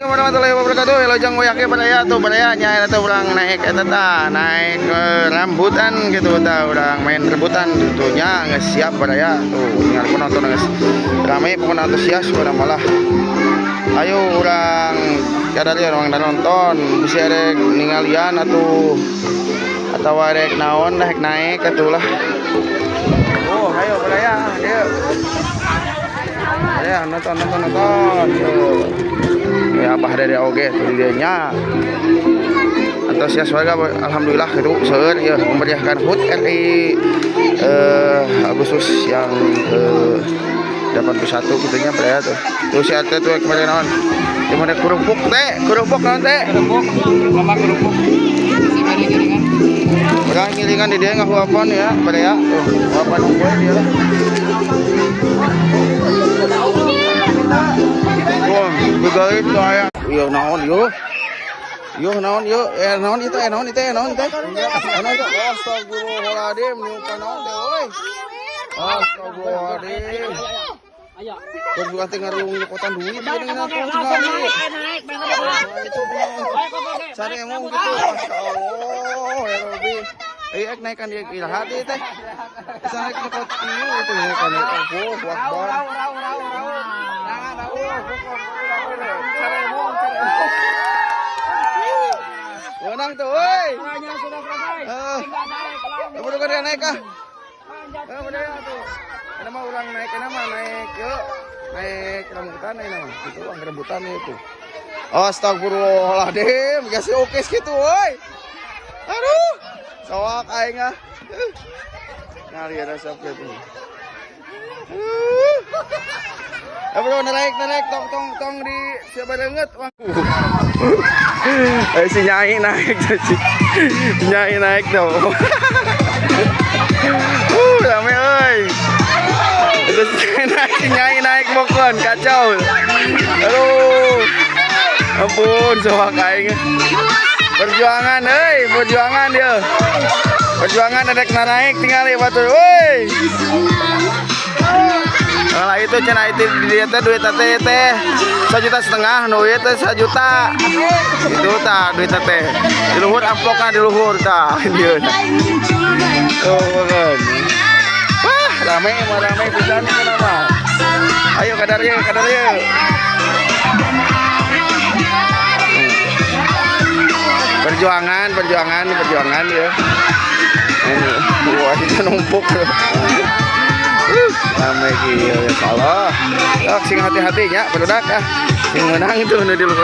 Warahmatullahi wabarakatuh. Wilujeng ngoyak baraya tuh, baraya nya. Eta urang naik eta tah, naik rambutan gitu tah, urang main rebutan gitu nya. Geus siap, baraya. Tuh tinggal penonton geus rame, pokoknya antusias pada malah. Ayo urang kadarieu, urang nonton, bisa rek ningalian atuh atau rek naon, rek naik atuh lah. Oh, ayo baraya, ayo. Ya, nonton, nonton, nonton. Tuh. Ya, Abah dari oge tuh dia nya. Antusias warga alhamdulillah gitu seueur ya, memeriahkan HUT RI Agustus yang ke 81 gitu nya, baraya tuh. Tuh si Ate tuh kemarin naon? Di mana kerupuk teh? Kerupuk naon teh? Kerupuk, mama kerupuk. Si bari giringan. Urang ngiringan di dia ngahuapan ya, baraya. Tuh, huapan unggul dia lah. Wah, begarit tuh aya. Iya naon yo? Yo naon yo? Eh, naon itu? Eh, naon itu? Eh, naon teh? Naon itu? Astagfirullahaladzim, niupan naon teh euy? Astagfirullahaladzim. Terus bukan teh ngariung nyokotan duit dia dengan tuh tinggali. Sare emang gitu. Astagfirullah, ya Rabbi. Eh, ek naikkan dia iraha teh teh. Bisa naik nyokot ieu itu naikkan. Oh, Akbar. Rau, rau. Rau, Caremong, caremong. Menang tuh, woi. Sudah selesai. Eh, udah kan naik ah. Eh, udah ya tuh. Ini mah ulang naik, ini mah naik yuk. Naik rambutan ini mah. Itu uang rambutan itu. Astagfirullahaladzim, kasih oke gitu, woi. Aduh, soak aing ah. Nyari resep gitu. Aduh. Ya bro, naik, naik, tong, tong, tong di siapa banget. Eh, si Nyai naik, si Nyai naik tuh. Rame euy. Itu si Nyai naik, si Nyai naik bokon, kacau. Aduh. Ampun, soak aing. Perjuangan euy, perjuangan dia. Perjuangan ada naik tinggal batur euy. Kalau itu cenah itu dia teh duit teh teh 1,5 juta, nu ieu teh 1 juta. Itu tah duit teh. Di luhur amplopna, di luhur tah dieu. Oh, kan. Wah, rame mah, rame pisan mah. Ayo kadarieu, kadarieu. Perjuangan, perjuangan, perjuangan ya. Ini, wah, itu numpuk. Rame kieu ya Allah. Oh, sing hati-hati nya, barudak ah. Sing menang itu nu di luhur.